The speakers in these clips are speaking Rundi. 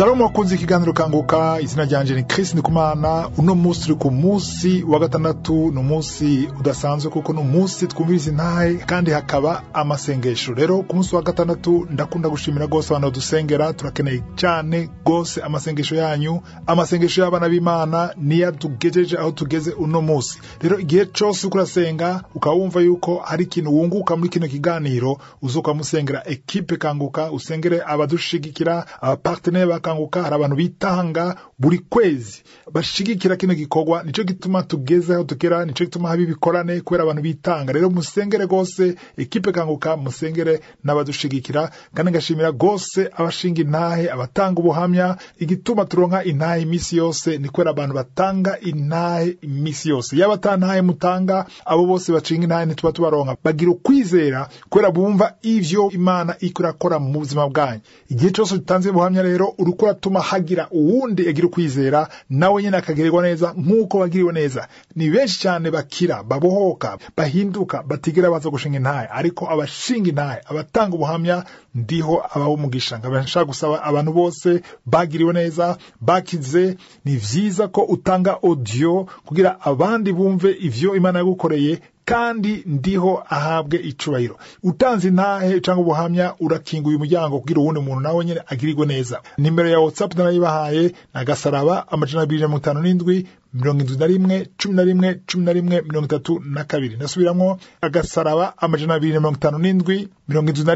Shalom wakunze ikiganiro Kanguka, izina ryanje ni Chris Ndikumana. Uno munsi turi ku munsi wa gatandatu, ni umunsi udasanzwe kuko ni umunsi twumviriza intahe kandi hakaba amasengesho. Rero ku munsi wa gatandatu ndakunda gushimira gose abantu badusengera, turakeneye cyane gose amasengesho yanyu, amasengesho y'abana b'Imana niyo atugejeje aho tugeze uno munsi. Rero igihe cose uriko urasenga ukaba wumva yuko hari ikintu wunguka muri kino kiganiro, uzoka musengera ekipe Kanguka, usengere abadushigikira, abapartenaire ba Kanguka. Hari abantu bitanga buri kwezi bashigikira kino gikorwa, nico gituma tugeze aho tugera, nico gituma haba ibikorane kubera abantu bitanga. Rero musengere gose ekipe Kanguka, musengere n'abadushigikira, kandi ngashimira gose abashinga intahe, abatanga ubuhamya. Igituma turonka intahe imisi yose ni kubera abantu batanga intahe imisi yose. Yaba ata ntahe mutanga, abo bose bacinga intahe ntituba tubaronka. Bagira ukwizera kubera bumva ivyo Imana iko irakora mu buzima bwanyu. Igihe cose utanze ubuhamya rero uriko uratuma hagira uwundi agira ukwizera, nawe nyene akagirirwa neza nk'uko bagiriwe neza. Ni benshi cyane bakira, babohoka, bahinduka, batigera baza gushinga intahe, ariko abashinga intahe, abatanga ubuhamya, ndiho abaho umugisha. Nkaba nshaka gusaba abantu bose bagiriwe neza, bakize, ni vyiza ko utanga audio kugira abandi bumve ivyo Imana yagukoreye, kandi ndiho ahabwe icubahiro. Utanze intahe cyangwa ubuhamya urakinguye umuryango kugira uwundi muntu nawe nyene agirirwe neza. Nimero ya WhatsApp narayibahaye, ni *257 71 11 11 32. Ndasubiramwo: *257 71 11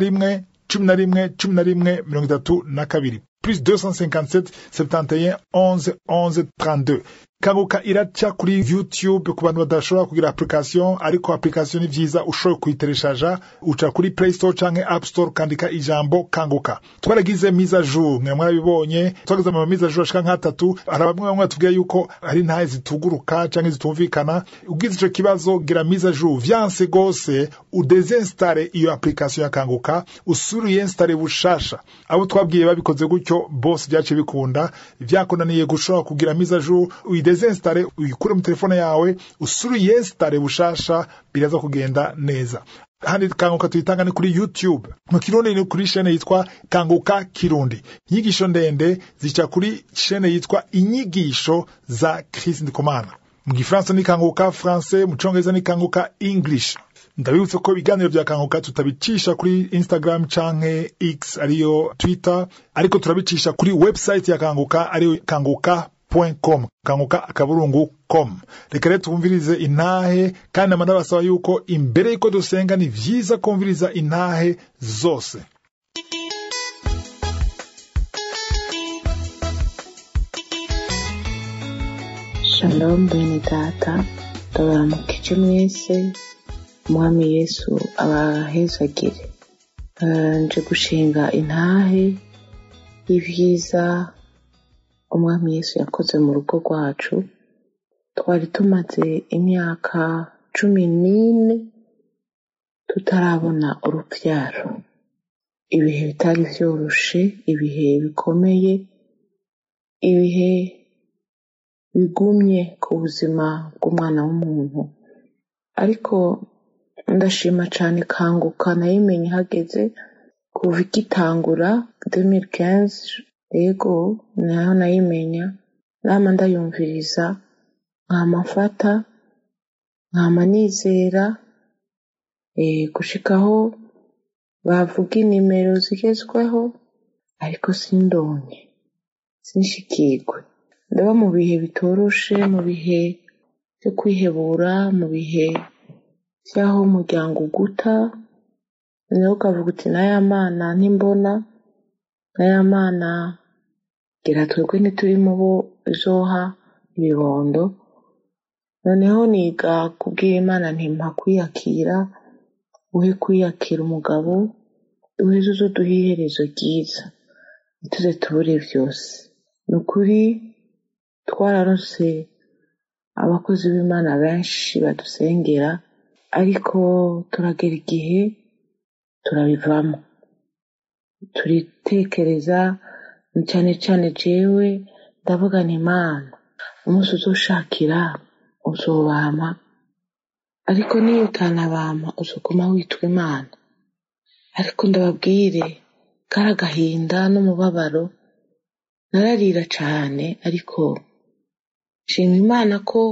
11 32, +257 71 11 11 32. Kanguka iraca kuri YouTube ku bantu badashobora kugira application, ariko application ni vyiza ushoboye kuyitereshaja. Uca kuri Play Store canke App Store, kandika ijambo Kanguka. Twaragize mise à jour, mwe mwarabibonye, twagize ama mise à jour ashika nk'atatu. Hari bamwe bamwe batubwiye yuko hari intahe zituguruka canke zitumvikana. Ugize ico kibazo, gira mise à jour, vyanse gose udesinstalle iyo application ya Kanguka, usubire uyinstalle bushasha. Abo twabwiye babikoze gutyo bose vyaciye bikunda. Vyakunaniye gushobora kugira mise à jour, uyidesinstalle, uyikure mu telefone yawe, usubire uyinstalle bushasha, biraza kugenda neza. Handi Kanguka tuyitanga ni kuri YouTube mu Kirundi, ni kuri chaîne yitwa Kanguka Kirundi. Inyigisho ndende zica kuri chaîne yitwa Inyigisho za Chris Ndikumana. Mu Gifaransa ni Kanguka Français, mu Congereza ni Kanguka English. Ndabibutse ko ibiganiro vya Kanguka tutabicisha kuri Instagram canke X, ariyo Twitter, ariko turabicisha kuri website ya Kanguka, ariyo kanguka.com, kanguka.com. Reka rero twumvirize intahe, kandi amanda basaba yuko imbere yuko dusenga ni vyiza kumviriza intahe zose. Shalom bene data, ndabaramukije mwese, Umwami Yesu abahezagire. Nje gushinga intahe y'ivyiza Umwami Yesu yakoze mu rugo rwacu. Twari tumaze imyaka 14 tutarabona uruvyaro. Ibihe bitari vyoroshe, ibihe bikomeye, ibihe bigumye ku buzima bw'umwana w'umuntu. Ariko ndashima cane Kanguka, nayimenye hageze kuva igitangura 2015, yego naho nayimenya, nama ndayumviriza, nkama mfata, nkama nizera, gushikaho bavuga inimero zigezweho, ariko sindonke, sinshikirwe. Ndaba mu bihe bitoroshe, mu bihe vyo kwihebura, mu bihe vy'aho umuryango uguta, noneho ukavuga uti naya mana ntimbona, naya mana gira twebwe ntituri mu bo izoha ibibondo. Noneho niga kubwira Imana nti mpa kwiyakira, uhe kwiyakira umugabo, uheze uzoduhe iherezo ryiza, ntituze tubure vyose. Ni ukuri twararonse abakozi b'Imana benshi badusengera, ariko turagera igihe turabivamo, turitekereza, cane cane jewe ndavuga nti Mana, umunsi uzoshakira uzobampa, ariko niyo utanabampa uzoguma witwa Imana. Ariko ndababwire kari agahinda n'umubabaro. Nararira cane, ariko nshima Imana ko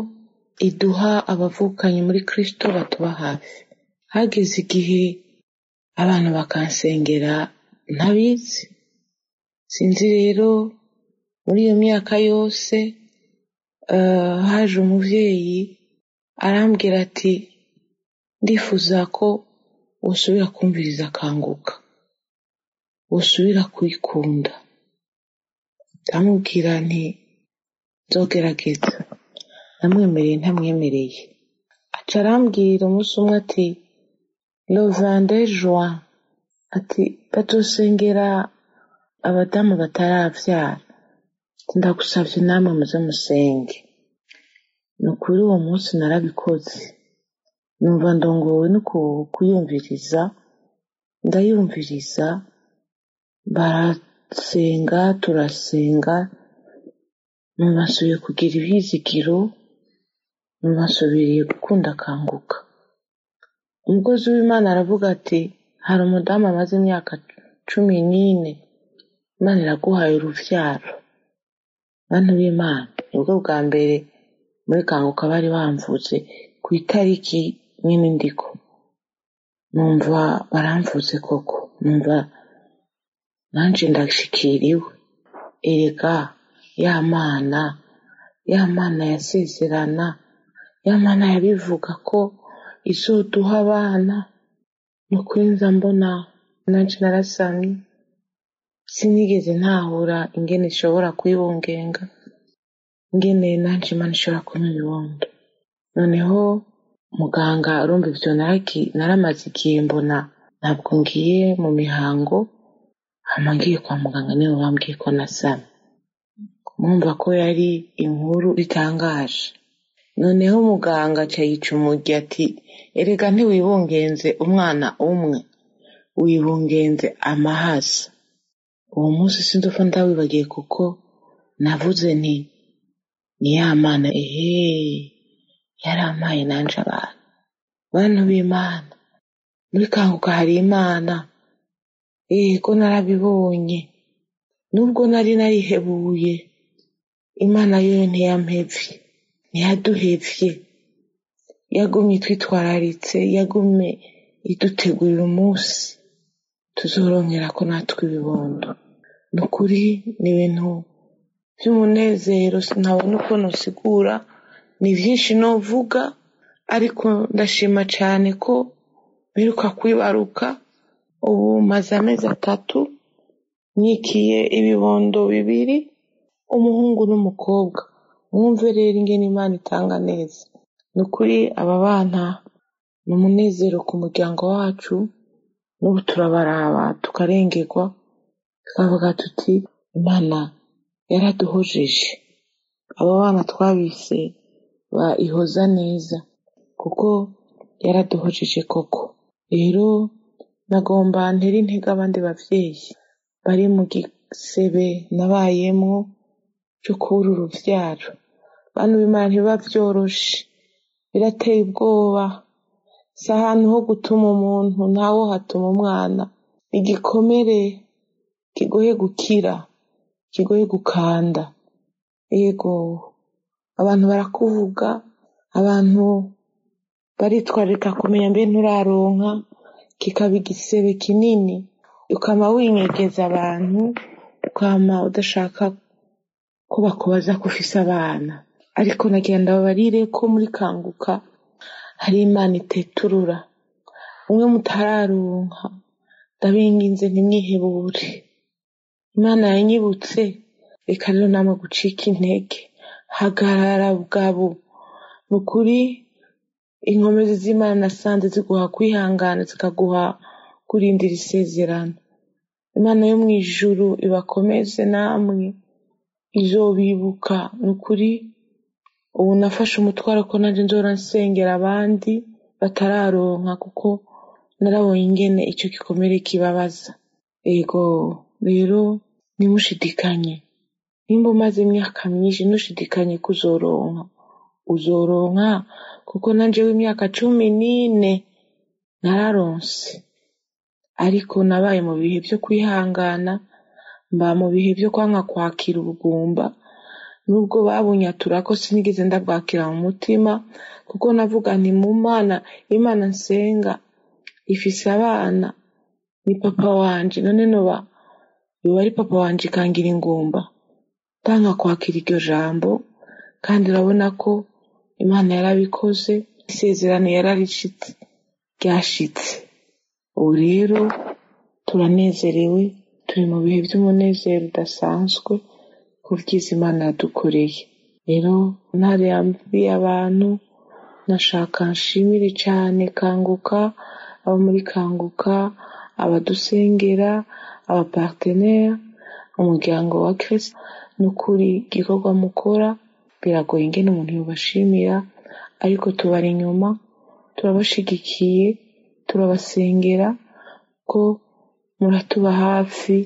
iduha abavukanyi muri Kristo batuba hafi. Hageze igihe abantu bakansengera ntabizi. Sinzi rero muri iyo myaka yose, haje umuvyeyi arambwira ati ndifuza ko wosubira kumviriza Kanguka, wosubira kuyikunda. Ndamubwira nti nzogerageza. Namwemereye ntamwemereye. Aca arambwira umunsi umwe ati le 22 juin, ati bazosengera abadamu bataravyara, ndagusavye namwe muze musenge. Ni ukuri uwo munsi narabikoze, numva ndongowe no kuyumviriza, ndayumviriza, barasenga, turasenga, numva nsubiye kugira ivyizigiro, numva nsubiriye gukunda Kanguka. Umukozi w'Imana aravuga ati hari umudamu amaze imyaka 14, Imana iraguhaye uruvyaro. Bantu b'Imana, nibwo bwa mbere muri Kanguka bari bamvuze ku itariki nyene ndiko. Numva baramvuze koko, numva nanje ndashikiriwe. Erega ya Mana, ya Mana yasezerana, ya Mana yabivuga ko izoduha abana. Nukuri nza mbona nanje narasamye, sinigeze ntahura ingene ishobora kwibungenga, ingene nanje Imana ishobora kumpa ibibondo. Noneho muganga arumva ivyo, naramaze igihe mbona ntabwo ngiye mu mihango, hama ngiye kwa muganga nibo bambwiye ko nasamye. Murumva ko yari inkuru itangaje. Noneho muganga aca yica umurya ati erega ntiwibungenze umwana umwe, wibungenze amahasa. Uwo munsi sindopfa ndawibagiye kuko navuze nti ni ya Mana, ehe yarampaye nanje abana. Bantu b'Imana, muri Kanguka hari Imana. Ego narabibonye, nubwo nari narihebuye, Imana yoyo ntiyampevye, ntiyaduhevye, yagumye itwitwararitse, yagumye idutegurira umunsi tuzoronkerako natwe ibibondo. Nukuri ni ibintu vy'umunezero, sinabona uko nosigura, ni vyinshi novuga, ariko ndashima cane ko mperuka kwibaruka. Ubu maze amezi 3 nyikiye ibibondo 2, umuhungu n'umukobwa. Mwumve rero ingene Imana itanga neza. Nukuri aba bana ni umunezero ku muryango wacu, n'ubu turabaraba tukarengerwa, tukavuga tuti Imana yaraduhojeje. Abo bana twabise ba ihoza neza, kuko yaraduhojeje koko. Rero nagomba ntere intege abandi bavyeyi bari mu gisebe nabayemwo co kubura uruvyaro. Bantu b'Imana, ntibiba vyoroshe, birateye ubwoba. Si ahantu ho gutuma umuntu, ntawo hatuma umwana. Igikomere kigoye gukira, kigoye gukanda. Ego abantu barakuvuga, abantu baritwararika kumenya mbe nturaronka, kikaba igisebe kinini, ukama winyegeza abantu, ukama udashaka ko bakubaza ko ufise abana. Ariko nagira ndababarire ko muri Kanguka hari Imana iteturura. Umwe mutararonka, ndabinginze ntimwihebure. Imana yanyibutse, reka rero namwe gucika intege, hagarara bugabo. Nukuri inkomezi z'Imana nasanze ziguha kwihangana, zikaguha kurindira isezerano. Imana yo mw'ijuru ibakomeze namwe, izobibuka. Nukuri ubu nafashe umutwaro ko nanje nzora nsengera abandi batararonka, kuko narabonye ingene ico gikomere kibabaza. Ego rero ntimushidikanye, nimba umaze imyaka myinshi ntushidikanye ko uzoronka, uzoronka, kuko nanje w'imyaka 14 nararonse, ariko nabaye mu bihe vyo kwihangana, Mba mu bihe byo kwanka kwakira ubugumba, nubwo babunyatura ko sinigeze ndabwakira mu mutima, kuko navuga nti mu Mana, Imana nsenga ifise abana, ni papa wanje, none noba yoba ari papa wanje ikangira ingumba. Ndanka kwakira iryo jambo, kandi urabona ko Imana yarabikoze, isezerano yararishitse, ryashitse. Ubu rero turanezerewe, turi mu bihe by'umunezero udasanzwe ku byiza Imana yadukoreye. Rero ntarambiye abantu, nashaka nshimire cyane Kanguka, abo muri Kanguka, abadusengera, abapartenere, umuryango wa Kristo. Nukuri igikorwa mukora biragoye ingene umuntu yobashimira, ariko tubari inyuma, turabashigikiye, turabasengera ko muratuba hafi.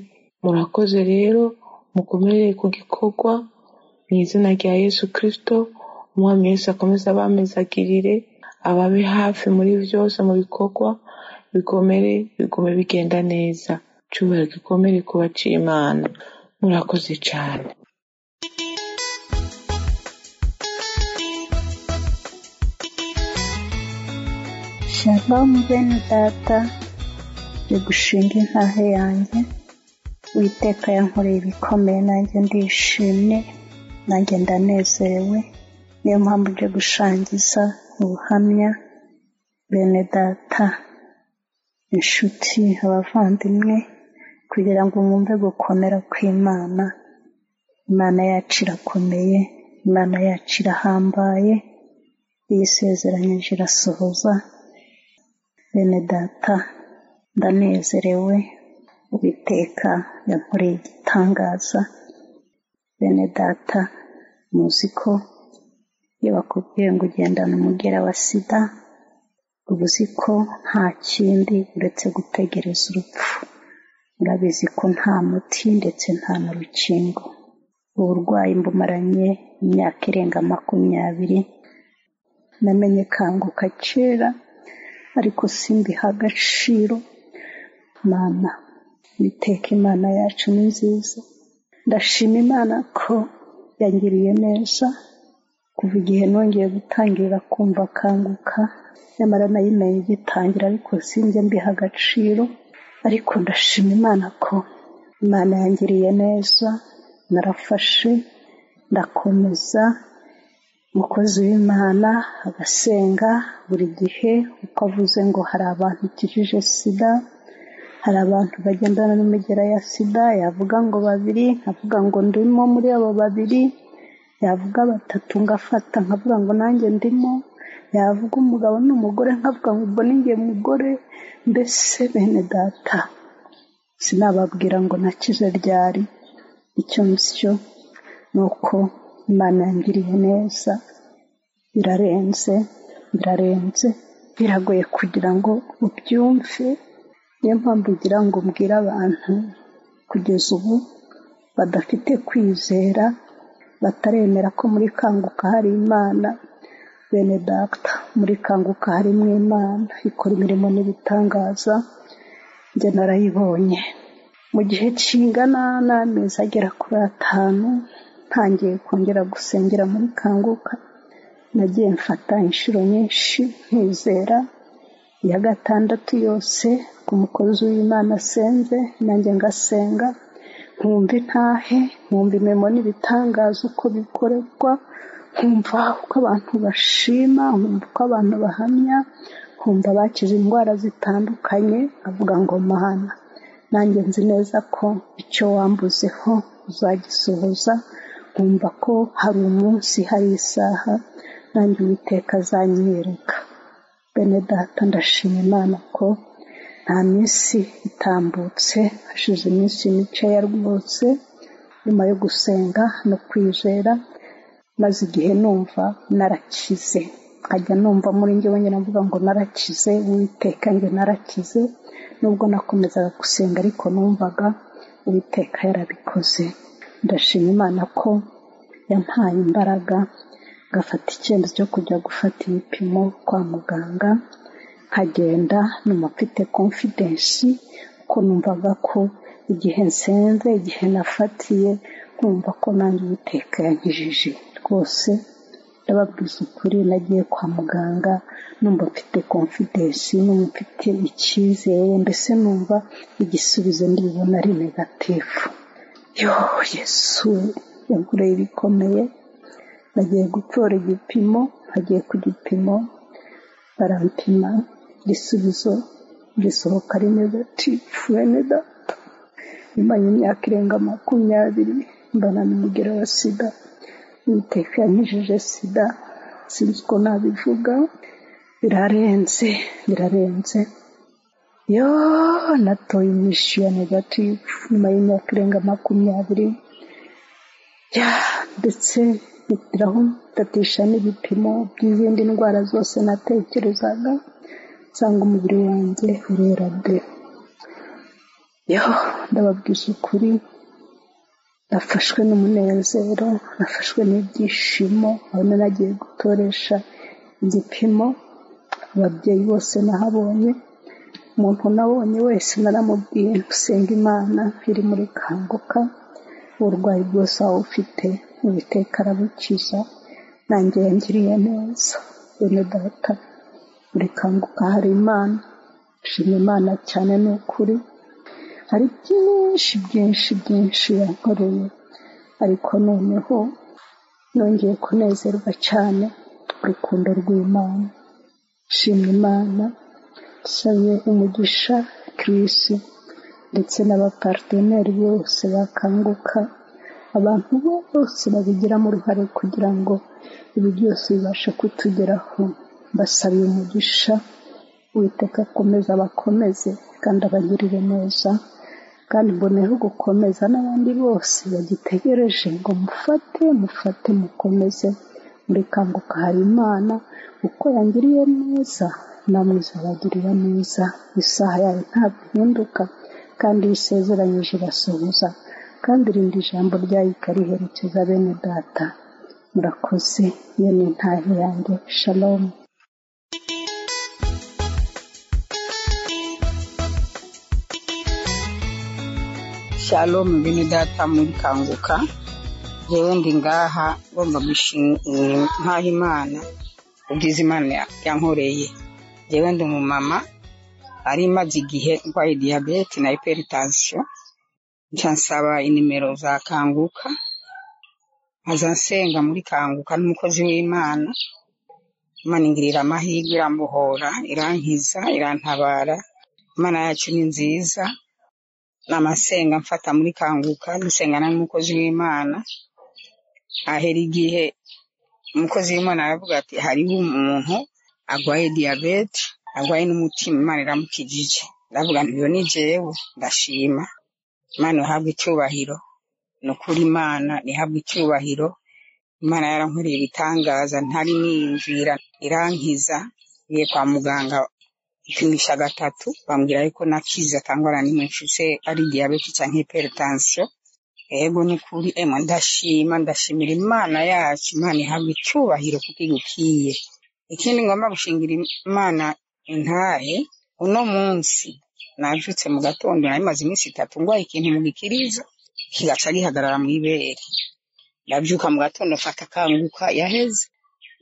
Murakoze rero, mukomerere ku gikorwa mu izina rya Yesu Kristo. Umwami Yesu akomeze abamezagirire, ababe hafi muri byose mu bikorwa, bikomere, bigume bigenda neza. Icubahiro gikomere ku baciye Imana. Murakoze cyane. Shalom bene data, ndi gushinga intahe yanjye. Uwiteka yankoreye ibikomeye, nanjye ndishimye, nanjye ndanezerewe. Niyo mpamvu nje gushangiza ubuhamya bene data, inshuti, abavandimwe, kugira ngo mwumve gukomera kw'Imana. Imana yacu irakomeye, Imana yacu irahambaye, iyo isezeranyije irasohoza. Bene data, ndanezerewe, Uwiteka yankoreye igitangaza. Bene data, muzi ko iyo bakubwiye ngo ugendana umugera wa sida, uba uzi ko nta kindi uretse gutegereza urupfu. Murabizi ko nta muti ndetse nta n'urukingo. Uburwayi mbumaranye imyaka irenga 20. Namenye Kanguka kera, ariko simbiha agaciro. Mana, Uwiteka Imana yacu ni nziza. Ndashima Imana ko yangiriye neza kuva igihe nongeye gutangirira kumva Kanguka. Nyamara nayimenye igitangira, ariko sinjye mbiha agaciro. Ariko ndashima Imana ko Imana yangiriye neza, narafashe ndakomeza. Umukozi w'Imana agasenga buri gihe, uko avuze ngo hari abantu ikijije sida, hari abantu bagendana n'imigera ya sida, yavuga ngo babiri nkavuga ngo ndimo muri abo babiri, yavuga batatu ngafata nkavuga ngo nanjye ndimo, yavuga umugabo n'umugore nkavuga ngo ubwo ninjye mugore. Mbese bene data, sinababwira ngo nakize ryari. Icyo nzi ni uko Imana yangiriye neza, birarenze, birarenze, biragoye kugira ngo ubyumve. Niyo mpamvu ugira ngo mbwire abantu kugeza ubu badafite kwizera, bataremera ko muri Kanguka hari Imana. Bene data, muri Kanguka harimo Imana ikora imirimo n'ibitangaza. Njye narayibonye mu gihe kingana n'amezi agera kuri 5, ntangiye kongera gusengera muri Kanguka. Nagiye mfata inshuro nyinshi nkizera, iya 6 yose ku mukozi w'Imana asenze, nanjye ngasenga, nkumva intahe, nkumva imirimo n'ibitangaza uko bikorerwa, nkumva uko abantu bashima, nkumva uko abantu bahamya, nkumva bakize indwara zitandukanye. Avuga ngo Mana, nanjye nzi neza ko icyo wambuzeho uzagisohoza. Nkumva ko hari umunsi, hari isaha nanjye Uwiteka azanyereka. Bene data, ndashima Imana ko nta minsi itambutse, hashize iminsi mikeya rwose, nyuma yo gusenga no kwizera, maze igihe numva narakize. Nkajya numva muri njye wenyine mvuga ngo narakize, Uwiteka njye narakize. Nubwo nakomezaga gusenga, ariko numvaga Uwiteka yarabikoze. Ndashima Imana ko yampaye imbaraga, ngafata icyemezo cyo kujya gufata ibipimo kwa muganga, nkagenda numva mfite confidence, kuko numvaga ko Igihe nsenze, igihe nafatiye, nkumva ko nanjye Uwiteka yankijije rwose. Ndababwiza ukuri, nagiye kwa muganga numva mfite confidence, numva mfite icyizere, mbese numva igisubizo ndibona ari negative. Yo Yesu yankoreye ibikomeye. Nagiye gutora igipimo, nagiye ku gipimo barampima, igisubizo gisohoka ari negative. Bene data, nyuma y'imyaka irenga 20 mbana n'umugera wa sida. Uwiteka yankijije sida, sinzi uko nabivuga, birarenze, birarenze. Yo natoye inyishu ya negative nyuma y'imyaka irenga 20, ya ndetse mpitiraho mfatisha n'ibipimo by'izindi ndwara zose natekerezaga, nsanga umubiri wanjye urera de. Yo ndababwiza ukuri, nafashwe n'umunezero, nafashwe n'ibyishimo. Aho nagiye gutoresha igipimo, ababyeyi bose nahabonye, umuntu nabonye wese naramubwiye gusenga Imana iri muri Kanguka, uburwayi bwose waba ufite Uwiteka arabukiza, nanjye yangiriye neza. Bene data, muri Kanguka hari Imana, nshima Imana cyane ni ukuri. Hari byinshi byinshi byinshi yankoreye, ariko noneho nongeye kunezerwa cyane urukundo rw'Imana. Nshima Imana, nsabiye umugisha Chris ndetse n'abaparteneri bose bakanguka, abantu bose babigiramo uruhare kugira ngo ibi byose bibashe kutugeraho. Mbasabiye umugisha, Uwiteka akomeze abakomeze kandi abagirire neza, kandi mboneyeho gukomeza n'abandi bose bagitegereje ngo mufate mufate mukomeze. Muri Kanguka hari Imana, uko yangiriye neza namwe izabagirira neza. Isaha yayo ntabwo ihinduka, kandi iyo isezeranyije irasohoza, kandi irindi jambo ryayo ikariherekeza. Bene data, murakoze. Iyo ni intahe yanjye. Shalom. Shalom bene data muri Kanguka. Jewe ndi ngaha ngomba gushima nkaho Imana ubwiza Imana yankoreye. Jewe ndi umumama ari maze igihe ndwaye diabete na hypertension, nca nsaba inimero za Kanguka, nkaza nsenga muri Kanguka n'umukozi w'Imana. Imana ingirira amahirwe, irambohora, irankiza, irantabara. Imana yacu ni nziza. Namasenga mfata muri Kanguka, dusengana n'umukozi w'Imana. Ahera igihe umukozi w'Imana aravuga ati hariho umuntu agwaye diabete, agwaye n'umutima, Imana iramukijije. Ndavuga nti iyo ni jewe, ndashima Imana ihabwe icyubahiro. Ni ukuri Imana ihabwe icyubahiro. Imana yarankoreye ibitangaza ntari niyumvira, irankiza. Ngiye kwa muganga ipimisha 3, bambwira yuko nakize atangwara n'imwe mfise, ari diabete canke hypertension. Ego ni kuri emwe, ndashima, ndashimira Imana yacu. Imana ihabwe icyubahiro kuko igukiye. Ikindi ngomba gushingira Imana intahe, uno munsi navyutse mu gatondo, nari maze iminsi 3 ngwaye ikintu mu gikiriza kigaca gihagarara mw'ibere. Ndavyuka mu gatondo mfata Kanguka yaheze,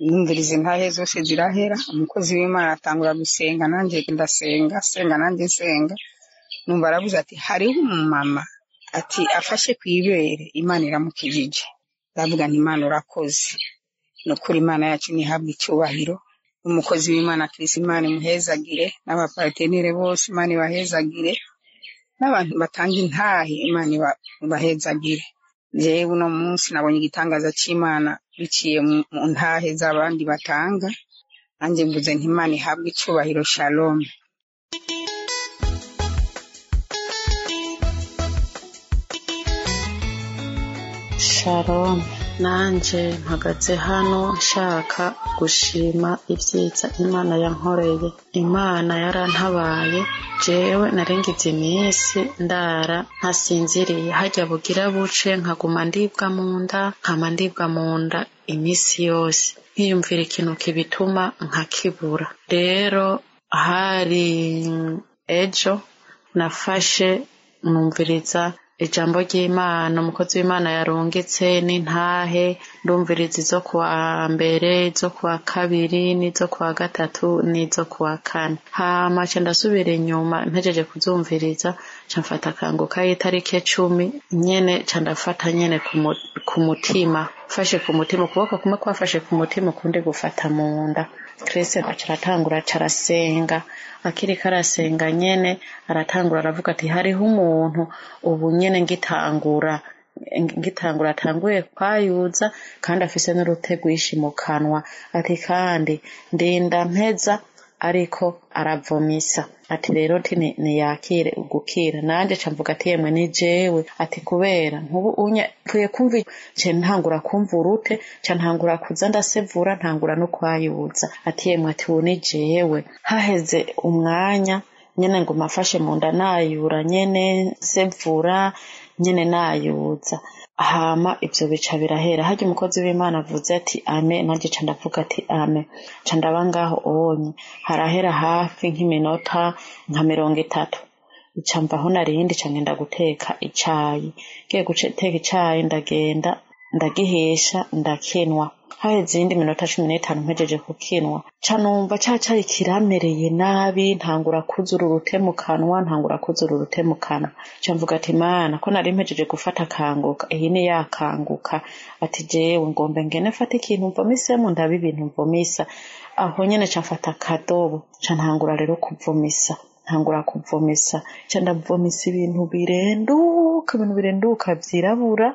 numviriza intahe zose zirahera. Umukozi w'Imana atangura gusenga, nanjye ndasenga, senga nanjye nsenga. Numva aravuze ati hariho umumama ati afashe kw'ibere, Imana iramukijije. Ndavuga nti Imana urakoze. Nukuri Imana yacu nihabwe icyubahiro. Umukozi w'Imana Chris, Imana imuhezagire, n'abapartenere bose Imana ibahezagire, n'abantu batanga intahe Imana ibahezagire. Jewe uno munsi nabonye igitangaza c'Imana biciye mu ntahe z'abandi batanga. Nanjye mvuze nti Imana ihabwe icyubahiro. Shalom. Shalom. Nanje mpagaze hano nshaka gushima ibyiza Imana yankoreye. Imana yarantabaye. Jewe narengeje iminsi ndara ntasinziriye, hajya bugira buce nkaguma ndibwa mu nda, nkama ndibwa mu nda iminsi yose, nkiyumvira ikintu kibituma nkakibura. Rero hari ejo nafashe Numviriza ijambo ry'Imana, umukozi w'Imana yarungitse n'intahe, ndumviriza izo kuwa mbere, izo kuwa kabiri, n'izo kuwa gatatu, n'izo kuwa kane. Hama ca ndasubira inyuma mpejeje kuzumviriza, ca mfata Kanguka y'itarike 10 nyene, ca ndafata nyene ku mutima, mfashe ku mutima, ukuboko kumwe kwafashe ku mutima, ukundi gufata mu nda. Chris aca aratangura aca arasenga, akiriko arasenga nyene aratangura aravuga ati hariho umuntu ubu nyene ngitangura atanguye kwayuza kandi afise n'urute rwinshi mu kanwa, ati kandi ndinda mpeza ariko aravomisa, ati rero ati niyakire ugukira. Nanje ca mvuga ati yemwe ni jewe, ati kubera nkubu unye mvuye kumva ce ntangura kumva urute, ca ntangura kuza ndasevura, ntangura no kwayuza, ati yemwe ati ubu ni jewe. Haheze umwanya nyene nguma afashe mu nda nayura nyene sevura nyene nayuza, hama ivyo bica birahera. Harya umukozi w'Imana avuze ati ame, nanje ca ndavuga ati ame, ca ndaba ngaho onye. Harahera hafi nk'iminota nka 30, ica mvaho narindi ca ngenda guteka icayi. Ngiye guteka icayi ndagenda ndagihisha ndakinwa. Haheze iyindi minota 15 mpejeje kukinwa, ca numva ca cayi kiramereye nabi, ntangura kuzura urute mu kanwa, ntangura kuzura urute mu kanwa. Ca mvuga ati Mana, ko nari mpejeje gufata Kanguka, iyi ni yakanguka, ati jewe ngombe ngene mfate ikintu mvomisemo, ndabe ibintu mvomisa. Aho nyene ca mfata akadobo, ca ntangura rero kuvomisa, ntangura kuvomisa, ca ndavomisa ibintu birenduka, ibintu birenduka vyirabura,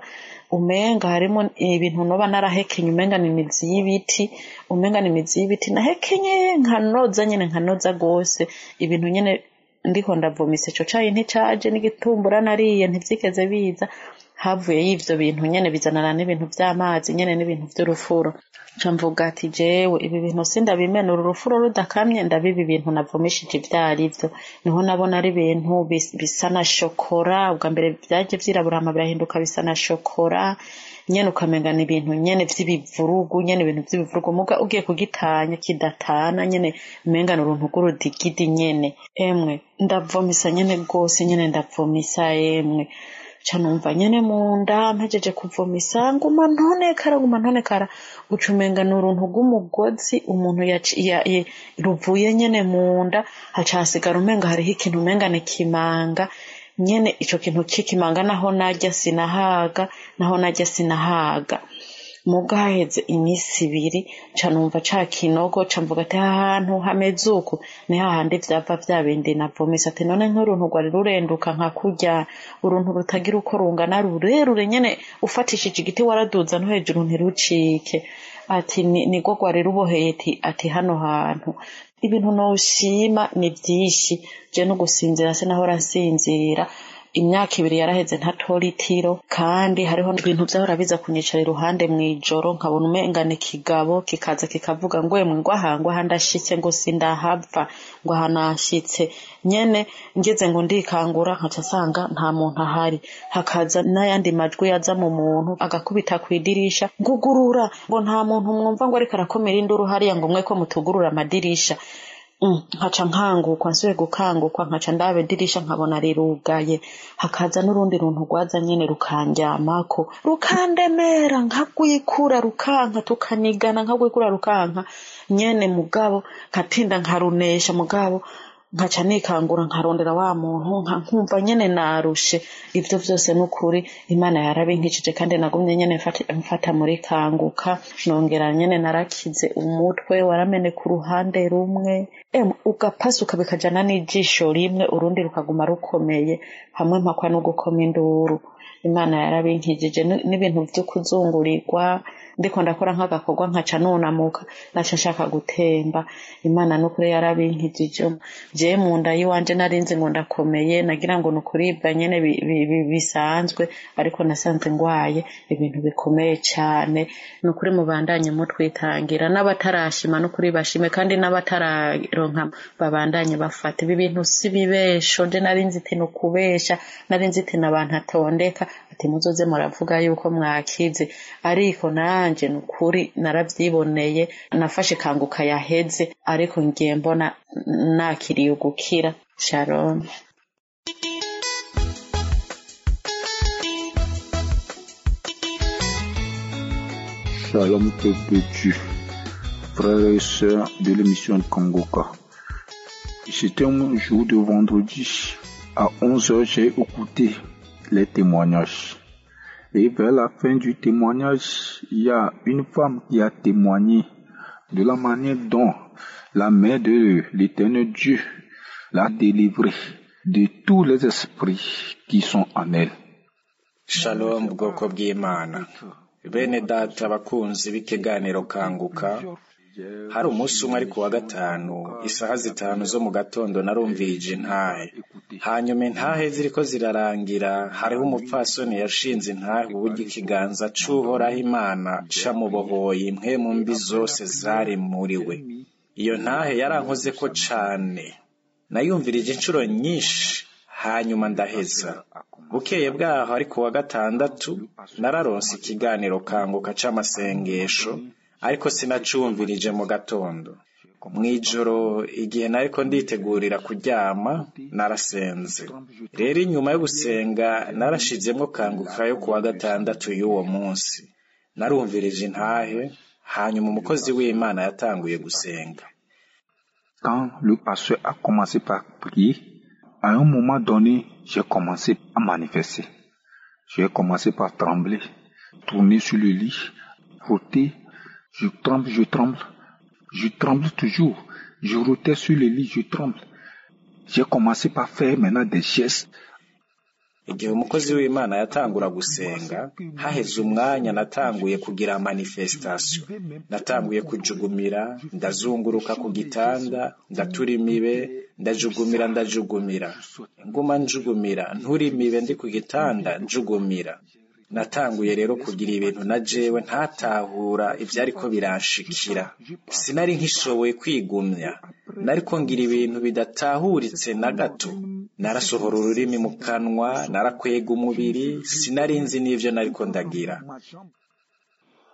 umenga harimo ibintu noba narahekenye, umenga ni imizi y'ibiti, umenga ni imizi y'ibiti nahekenye, nkanoza nyene, nkanoza gose ibintu nyene ndiko ndavomisa. Ico cayi nticaje, n'igitumbura nariye ntivyigeze biza, havuye y'ivyo bintu nyene bizanana n'ibintu vy'amazi nyene n'ibintu vy'urufuro. Ca mvuga ati jewe ibi bintu sindabimenura, urufuro rudakamye, ndabiba ibintu navomishije ivyarivyo. Niho nabona ari ibintu bisa na shokora, ubwa mbere vyaje vyirabura hama birahinduka bisa na shokora nyene, ukamenga ni ibintu nyene vy'ibivurugu nyene, ibintu vy'ibivurugu, muga ugiye kugitanya kidatana nyene, umenga ni uruntu rw'urudigidi nyene. Emwe ndavomisa nyene gose nyene, ndavomisa emwe, ca numva nyene munda mpejeje kuvomisa nguma ntonekara, nguma ntonekara, uca umenga ni uruntu rw'umugozi umuntu ruvuye nyene munda, haca hasigara umenga hariho ikintu umenga ni kimanga nyene. Ico kintu c'ikimanga naho narya sinahaga, naho narya sinahaga. Muga haheze imisi 2 ca numva ca kinogo, ca mvuga ati ahantu hameze uku ni hahandi vyava vya bindi navomisa. Ati none nk'uruntu rwari rurenduka nka kurya uruntu rutagira uko rungana, rurerure nyene, ufatishije igiti waraduza no hejuru ntirucike, ati nirwo rwari ruboheye, ati hano hantu ibintu noshima ni vyinshi. Je no gusinzira sinahora nsinzira, imyaka 2 yaraheze ntatora itiro, kandi hariho ibintu vyahora biza kunyicara iruhande mw'ijoro, nkabona umenga ni ikigabo kikaza kikavuga ngo emwe ngo aha, ngo aha ndashitse, ngo sindahava, ngo aha nashitse nyene. Ngeze ngo ndikangura nkaca nsanga nta muntu ahari, hakaza n'ayandi majwi yaza mu muntu agakubita kw'idirisha, ngugurura, ngo nta muntu mwumva ngo ariko arakomera induru hariya, ngo mwe ko mutugurura amadirisha. Nkaca nkangukwa, nsubiye gukangukwa, nkaca ndaba idirisha nkabona rirugaye, hakaza n'urundi runtu rwaza nyene rukandyamako, rukandemera nkagwikura rukanka, tukanigana nkagwikura rukanka nyene, mugabo nkatinda nkarunesha, mugabo nkaca nikangura nkarondera wa muntu, nkumva nyene narushe. Ivyo vyose n'ukuri Imana yarabinkijije, kandi nagumye nyene mfata muri Kanguka, nongera nyene narakize umutwe warameneka uruhande rumwe, ugapasuka bikajana n'ijisho rimwe, urundi rukaguma rukomeye, hamwe mpakwa no gukoma induru. Imana yarabinkijije n'ibintu vyo kuzungurirwa, ndiko ndakora nk'agakorwa nkaca nunamuka, naca nshaka gutemba. Imana n'ukuri yarabinkijije. Je mu nda yiwanje narinzi ngo ndakomeye, nagira ngo nukuribwa nyene bisanzwe, ariko nasanze ngwaye ibintu bikomeye cane. Nukuri mubandanye mutwitangira, n'abatarashima nukuri bashime, kandi n'abatararonka babandanye bafata. Ibi bintu si bibesho, je narinzi iti nukubesha, narinzi iti n'abantu atondeka, ati muzoze muravuga yuko mwakize, ariko nanje nukuri naravyiboneye, nafashe Kanguka yaheze, ariko ngiye mbona nakiriye ugukira. Shalom. Shalom peuple de Dieu, frères et sœurs de l'émission Kanguka. C'était un jour de vendredi, à 11h, j'ai écouté les témoignages. Et vers la fin du témoignage, il y a une femme qui a témoigné de la manière dont la main de l'Éternel Dieu l'a délivrée de tous les esprits qui sont en elle. Shalom bwoko bw'Imana, bene data bakunzi b'ikiganiro Kanguka. Hari umunsi umwe ariko wa gatanu isaha 5 zo mu gatondo narumvije intahe. Hanyuma intahe ziriko zirarangira, hariho umupfasoni yashinze intahe uburyo ikiganza c'Uhoraho Imana camubohoye impwemu mbi zose zari muri we. Iyo ntahe yarankozeko cane, nayumvirije inshuro nyinshi, hanyuma ndaheza. Bukeye bwaho ariko wa gatandatu nararonse ikiganiro Kanguka c'amasengesho, ariko sinacumvirije mu gatondo. Mw'ijoro igihe nariko nditegurira kuryama narasenze. Rero inyuma yo gusenga narashizemwo Kanguka yo kuwa gatandatu y'uwo munsi. Narumvirije intahe, hanyuma umukozi w'Imana yatanguye gusenga. Quand le pasteur a commencé par prier, à un moment donné, j'ai commencé à manifester. J'ai commencé par trembler, tourner sur le lit, roter. Je tremble, je tremble, je tremble toujours. Je rotais sur le lit, je tremble. J'ai commencé par faire maintenant des gestes. Igihe umukozi w'Imana yatangura gusenga, haheze umwanya natanguye kugira manifestation. Natanguye kujugumira, ndazunguruka ku gitanda, ndatura imibe, ndajugumira, ndajugumira. Nguma njugumira, ntura imibe ndi ku gitanda, njugumira. Natanguye rero kugira ibintu na jewe ntatahura ivyariko biranshikira. Sinari nkishoboye kwigumya, nariko ngira ibintu bidatahuritse na gato. Narasohora ururimi mu kanwa, narakwega umubiri, sinari nzi n'ivyo nariko ndagira.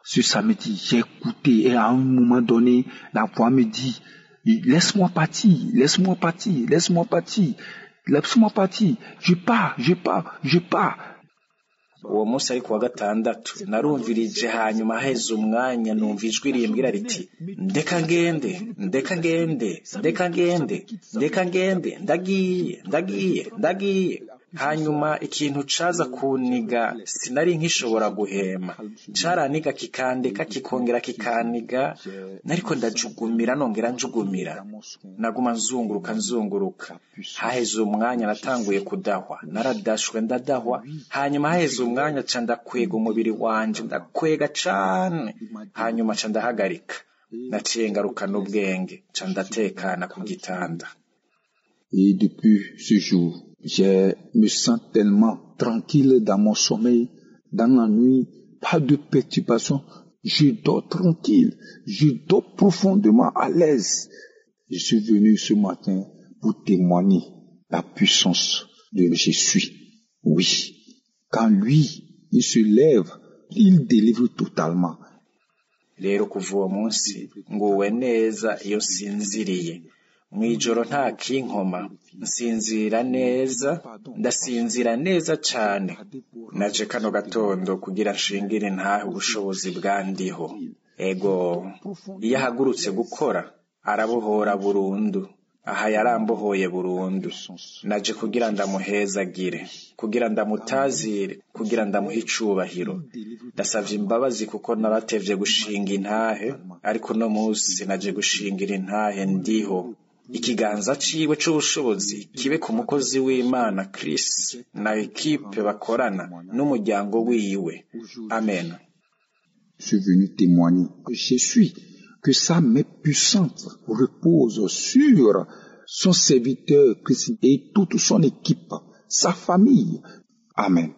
Ce samedi, j'ai écouté et à un moment donné, la voix me dit, laisse-moi partir, laisse-moi partir, laisse-moi partir, laisse-moi partir, je pars, je pars, je pars. Uwo munsi ariko wa gatandatu narumvirije, hanyuma haheze umwanya numva ijwi rimbwira riti ndeka ngende, ndeka ngende, ndeka ngende, ndeka ngende, ndagiye, ndagiye, ndagiye. Hanyuma ikintu caza kuniga, sinari nkishobora guhema, caraniga kikandeka kikongera kikaniga, nariko ndajugumira nongera njugumira, naguma nzunguruka nzunguruka. Haheze umwanya natanguye kudahwa, naradashwe ndadahwa. Hanyuma haheze umwanya ca ndakwega umubiri wanje, ndakwega cane, hanyuma ca ndahagarika. Naciye ngarukana ubwenge, ca ndatekana ku gitanda. Et depuis ce jour, je me sens tellement tranquille dans mon sommeil, dans la nuit, pas de perturbation. Je dors tranquille, je dors profondément à l'aise. Je suis venu ce matin pour témoigner la puissance de Jésus. Oui, quand lui, il se lève, il délivre totalement. Rero kuva uwo munsi nguwe neza iyo nsinziriye. Mw'ijoro nta kinkoma, nsinzira neza, ndasinzira neza cane. Naje kano gatondo kugira nshingire ntahe ubushobozi bwandiho. Ego, iyo ahagurutse gukora, arabohora burundu. Aha yarambohoye burundu. Naje kugira ndamuhezagire, kugira ndamutazire, kugira ndamuhe icubahiro. Ndasavye imbabazi kuko naratevye gushinga intahe, ariko uno munsi naje gushingira intahe ndiho. Ikiganza ciwe c'ubushobozi kibe ku mukozi w'Imana Chris na ekipe bakorana n'umuryango wiwe. Amen. Je suis venu témoigner que je suis, que sa main puissante repose sur son serviteur Christ et toute son équipe, sa famille. Amen.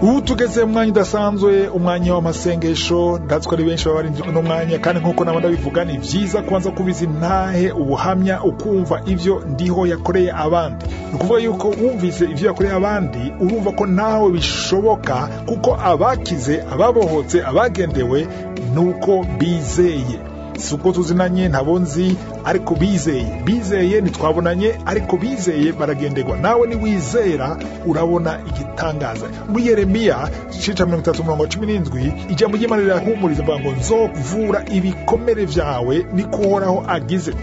Ubu tugeze mu mwanya udasanzwe, umwanya w'amasengesho. Ndazi ko ari benshi baba barinze uno mwanya, kandi nk'uko nabo ndabivuga, ni vyiza kubanza kubiza intahe ubuhamya, ukumva ivyo ndiho yakoreye abandi. Ni ukuvuga yuko wumvise ivyo yakoreye abandi, urumva ko nawe bishoboka, kuko abakize, ababohotse, abagendewe nuko bizeye. Si uko tuzinanye, ntabo nzi, ariko bizeye ntitwabonanye, ariko bizeye baragenderwa. Nawe niwizera urabona igitangaza. Muri Yeremiya igice ca 30:17 ijambo ry'Imana rirahumuriza avuga ngo nzovura ibikomere vyawe, niko Uhoraho agize.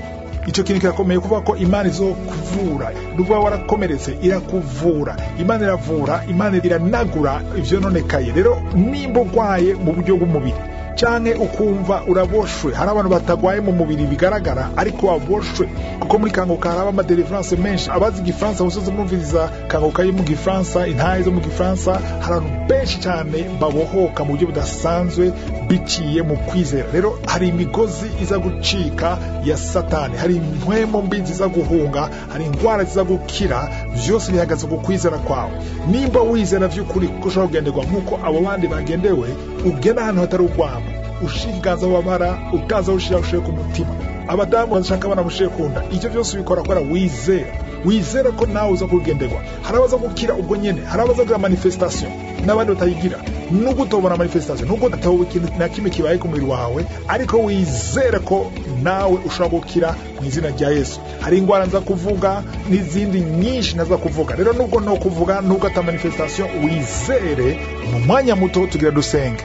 Ico kintu kirakomeye, kuvuga ko Imana izokuvura. Nubwo warakomeretse, irakuvura. Imana iravura, Imana iranagura ivyononekaye. Rero nimba urwaye mu buryo bw'umubiri canke ukumva uraboshwe, hari abantu batagwaye mu mubiri bigaragara ariko baboshwe, kuko muri Kanguka haraba ama delivrance menshi. Abazi igifaransa musozi mwumviriza Kanguka yo mu gifaransa, intahe zo mu gifaransa, hari abantu benshi cyane babohoka mu buryo budasanzwe biciye mu kwizera. Rero hari imigozi iza gucika ya Satani, hari impwemo mbi ziza guhunga, hari ingwara ziza gukira. Vyose bihagaze ku kwizera kwawe. Nimba wizera vy'ukuri ko ushobora kugenderwa nk'uko abo bandi bagendewe, ugenda ahantu hatari urwamo, ushira ikiganza wabara, utaza ushira ushire ku mutima. Abadamu bashaka abana mushire kunda. Ivyo byose ubikora kubera wizera. Wizera ko nawe uza kugenderwa. Hari abaza gukira ubwo nyene, hari abaza kugira manifestation n'abandi batayigira. Nubwo utobona manifestation, nubwo utaboba ikintu na kimwe kibaye ku mubiri wawe, ariko wizere ko nawe ushobora gukira mu izina rya Yesu. Hari ingwara nza kuvuga n'izindi nyinshi naza kuvuga. Rero nubwo no kuvuga, nubwo ata manifestation, wizere. Mu mwanya muto tugira dusenge.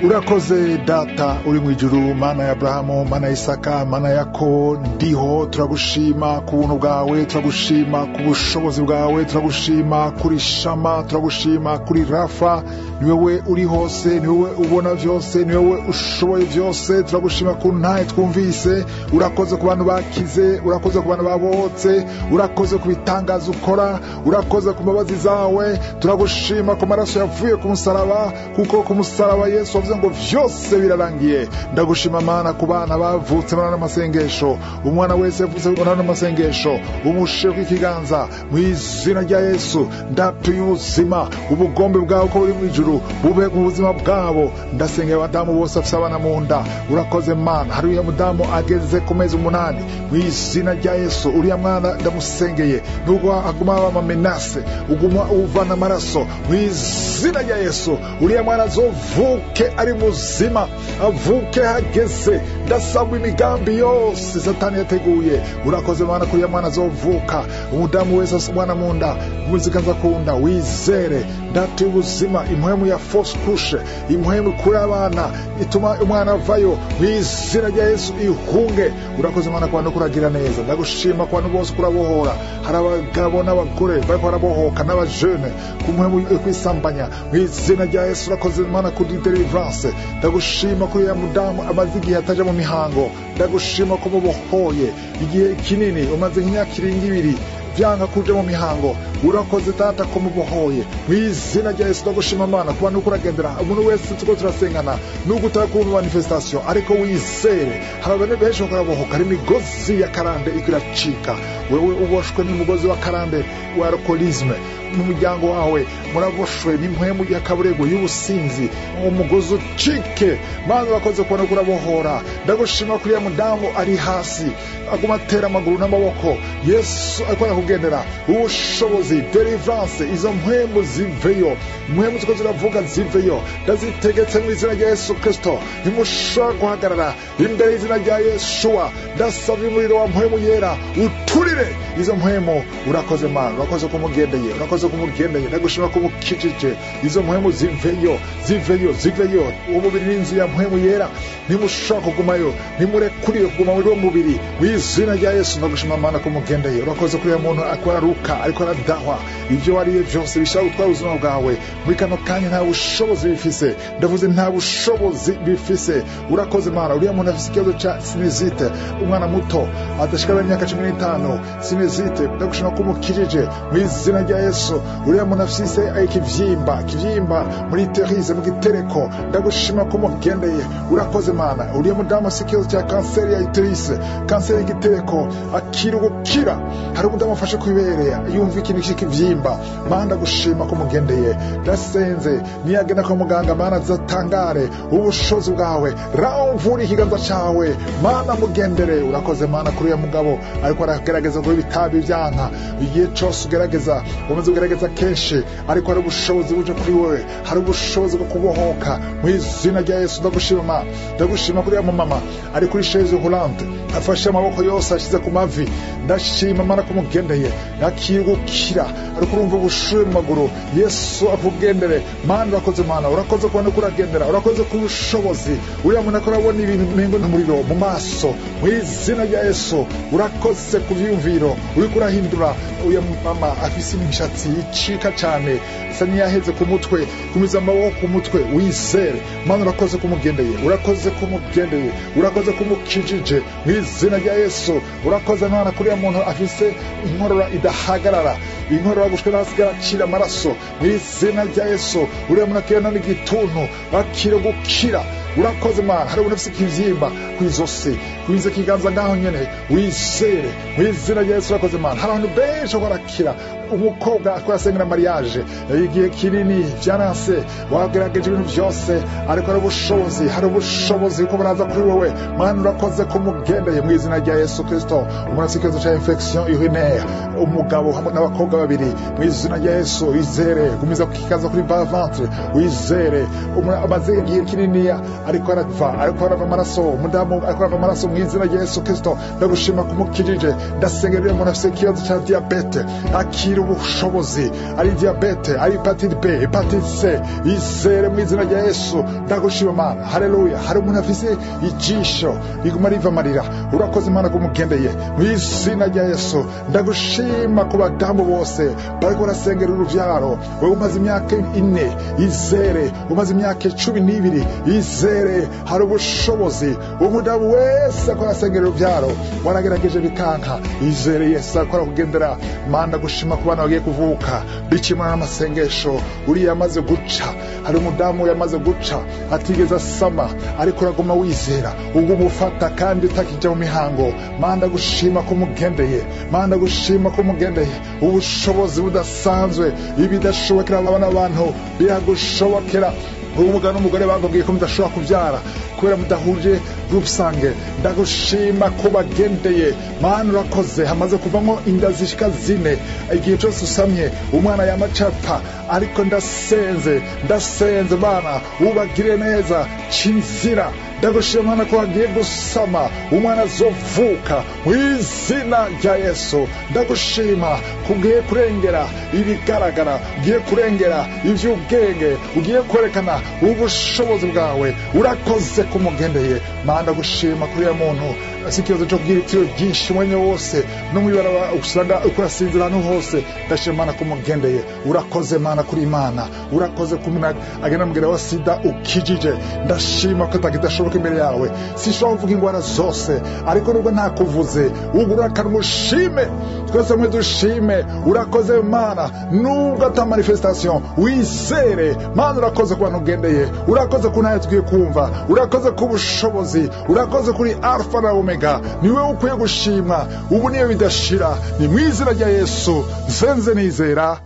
Urakoze Data uri mu ijuru, Mana ya Abrahamu, Mana ya Isaka, Mana ya Yakobo, ndiho turagushima ku buntu bwawe, turagushima ku bushobozi bwawe, turagushima kuri Shama, turagushima kuri Rafa. Ni wewe uri hose, ni wewe ubona vyose, ni wewe ushoboye vyose. Turagushima ku ntahe twumvise. Urakoze ku bantu bakize, urakoze ku bantu babohotse, urakoze ku bitangazo ukora, urakoze ku mbabazi zawe. Turagushima ku maraso yavuye ku musaraba, kuko ku musaraba Yesu wavuze ngo vyose birarangiye. Ndagushima Mana ku bana bavutse muri ano masengesho. Umwana wese yavutse muri ano masengesho umushire ikiganza mu izina rya Yesu. Ndatuye ubuzima, ubugombe bwawe ko buri mu ijuru bube mu buzima bwabo. Ndasengera abadamu bose bafise abana mu nda. Urakoze Mana. Hari uriya mudamu ageze ku mezi 8 mu izina rya Yesu. Uriya mwana ndamusengeye, nubwo aguma aba amamenase, uguma uvana amaraso mu izina rya Yesu. Uriya mwana azovuke ari muzima, avuke hageze. Ndasaba imigambi yose Satani yateguye. Urakoze Mana kuri ya mwana azovuka. Umudamu wese afise umwana mu nda, muzikanza kunda, wizere. Ndatuye ubuzima, impwemu ya fausse couche, impwemu kuri abana ituma umwana avayo mu izina rya Yesu ihunge. Urakoze Mana ku bantu kuragira neza. Ndagushima ku bantu bose kurabohora. Hari abagabo n'abagore bariko barabohoka n'abajene ku mpwemu yo kwisambanya mu izina rya Yesu. Urakoze Mana kuri deliverance. Ndagushima kuri ya mudamu amaze igihe ataja mu mihango. Ndagushima ko mubohoye igihe kinini, umaze nk'imyaka 2 vyanga kuja mu mihango. Urakoze Data ko mubohoye mu izina rya Yesu. Ndagushima Mana kuba nuko uragendera umuntu wese tuko turasengana, nubwo utakumva manifestation, ariko wizere. Hari abantu benshi bakora hari imigozi ya karande iko iracika. Wewe uboshwe n'umugozi wa karande wa alcoholisme mu muryango wawe, muraboshwe n'impwemu ya kaburego y'ubusinzi, umugozi ucike. Mana urakoze kubona ko urabohora. Ndagushima kuri ya mudamu ari hasi aguma atera amaguru n'amaboko. Yesu ariko arakugendera. Ubushobozi, deliverance, izo mpwemu ziveyo, impwemu ziko ziravuga ziveyo. Ndazitegetse mu izina rya Yesu Kristo. Ntimushobora guhagarara imbere y'izina rya Yeshua. Ndasaba umuriro wa mpwemu yera uturire izo mpwemu. Urakoze Mana, urakoze kumugendeye, urakoze kumugendeye. Ndagushima ko mukijije izo mpwemu ziveyo, ziveyo, ziveyo. Umubiri n'inzu ya mpwemu yera ntimushobora kugumayo, ntimurekuriye kuguma muri uwo mubiri mu izina rya Yesu. Ndagushima Mana ko mugendeye. Urakoze kuri uyu muntu akora ruka, ariko aradahwa. Ibyo wariye byose bishobora gutwara ubuzima bwawe muri kano kanya nta bushobozi bifise. Ndavuze nta bushobozi bifise. Urakoze Mana. Uriya muntu afise ikibazo ca sinusite, umwana muto adashikana imyaka 15, sinusite. Ndagushima ko umukijije mu izina rya Yesu. Uriya muntu afise ikivyimba, kivyimba muri terise, mu gitereko. Ndagushima ko umugendeye. Urakoze Mana. Uriya mudamu afise ikibazo cya kanseri ya uterus, kanseri y'igitereko, akira ugukira. Hari umudamu afashe kwibere yumva ikintu cy'ikivyimba. Mana ndagushima ko mugendeye. Ndasenze niyagenda kwa muganga, Mana azatangare ubushobozi bwawe, ramvura ikiganza cawe, Mana mugendere. Urakoze Mana kuri uyu mugabo ariko aragerageza kuba ibitabi byanka. Igihe cose ugerageza umaze uragerageza kenshi, ariko hari ubushobozi buje kuri wewe, hari ubushobozi bwo kubohoka mu izina rya Yesu. Ndagushima, ndagushima kuri ya mama ari kuri chaise roulante, afashe amaboko yose ashize ku mavi. Ndashima Mana kumugendeye, akirugukira, ariko urumva ubushuhe mu maguru. Yesu akugendere Mana, urakoze Mana, urakoze kubona ko uragendera, urakoze ku bushobozi. Uriya muntu akora abona ibintu umengo n'umuriro mu maso, mu izina rya Yesu. Urakoze ku vyiyumviro uriko urahindura. Uyu mama afise imishatsi icika cane, isa n'iyaheze ku mutwe, kumiza amaboko ku mutwe, wizere Mana, urakoze kumugendeye, urakoze kumugendeye, urakoze kumukijije mu izina rya Yesu. Urakoze Mana kuri muntu afise inkorora idahagarara, inkorora gushika n'ahasigara acira amaraso mu izina rya Yesu. Uriya muntu akirana n'igituntu, akira gukira. Urakoze Mana. Hari umuntu afise ikivyimba kw'izosi, kubiza ikiganza ngaho nyene, wizere mu izina rya Yesu. Urakoze Mana. Hari abantu benshi barakira. Umukobwa akora asengera mariage igihe kinini vyaranse, wagerageje ibintu vyose, ariko hari ubushobozi, hari ubushobozi ko buraza kuri wowe Mana. Urakoze kumugendeye mu izina rya Yesu Kristo. Umuntu afise ikibazo ca infection urinaire, umugabo hamwe n'abakobwa babiri, mu izina rya Yesu wizere, gumiza kukiganza kuri bas ventre, wizere. Umuntu amaze igihe kinini ariko arava, ariko arava amaraso, umudamu ariko arava amaraso, mu izina rya Yesu Kristo ndagushima kumukijije. Ndasengera umuntu afise ikibazo ca diabete, akira ubushobozi, ari diabete, ari hepatite B, hepatite C, izere mu izina rya Yesu. Ndagushima Mana, haleluya. Hari umuntu afise ijisho riguma riva amarira, urakoze Mana kumugendeye mu izina rya Yesu. Ndagushima ku badamu bose bariko barasengera uruvyaro. Wewe umaze imyaka 4, izere. Umaze imyaka 12, izere. Hari ubushobozi. Umudamu wese akora asengera uruvyaro, waragerageje bikanka, izere Yesu akora kugendera. Mana ndagushima ku bana bagiye kuvuka bikimana n'amasengesho. Uriya yamaze guca, hari umudamu yamaze guca atigeze asama, ariko uraguma wizera, uguma ufata kandi utakija mu mihango. Mana ndagushima ko mugendeye, Mana ndagushima ko mugendeye. Ubushobozi budasanzwe, ibidashobokera abana abantu biragushobokera. Umugabo n'umugore bakubwiye ko mudashobora kubyara kubera mudahuje groupe sange, ndagushima ko bagendeye Mana. Urakoze. Hamaze kuvamo inda zishika 4, igihe cyose usamye umwana yamacapa, ariko ndasenze, ndasenze Mana ubagire neza cinzira. Ndagushima Mana ko hagiye gusama umwana azovuka mu izina rya Yesu. Ndagushima kugiye kurengera ibigaragara, ugiye kurengera ivy'ubwenge, ugiye kwerekana ubushobozi bwawe. Urakoze kumugendeye Mana. Ndagushima kuri ya muntu si ikibazo cyo kugira itiro ryinshi umwanya wose, no mw'ibarabara usanga uko urasinzira ahantu hose. Ndashima Mana kumugendeye. Urakoze Mana kuri Imana, urakoze kumuna agenda mugera wa sida ukijije. Ndashima ko atakidashoboka imbere yawe. Sinshobora kuvuga ingwara zose, ariko nubwo ntakuvuze, ugura akanwa ushime, twese mwe dushime. Urakoze Mana, nubwo ata manifestation, wizere Mana. Urakoze ku bantu ugendeye, urakoze ku ntayo tugiye kumva, urakoze ku bushobozi, urakoze kuri Alpha na Omega. Niwe ukwiye gushimwa ubu niyo bidashira. Ni mu izina rya Yesu nsenze nizera,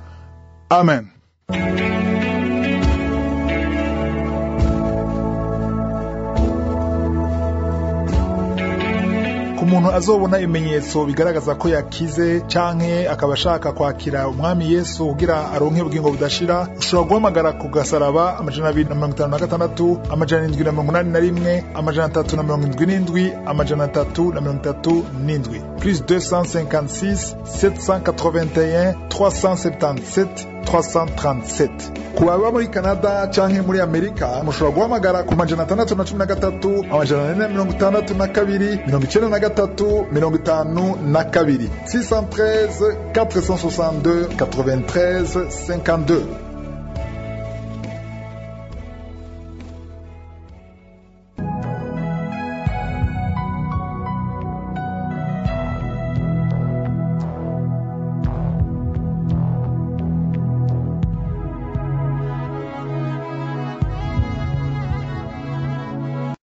amen. Umuntu azobona ibimenyetso bigaragaza ko yakize canke akaba ashaka kwakira umwami Yesu kugira aronke ubugingo budashira, ushobora guhamagara ku gasaraba 256 781 377 337 plus 256 781 377 337. Ku baba muri Canada canke muri Amerika, mushobora guhamagara ku 613 462 93 52 613 462 93 52.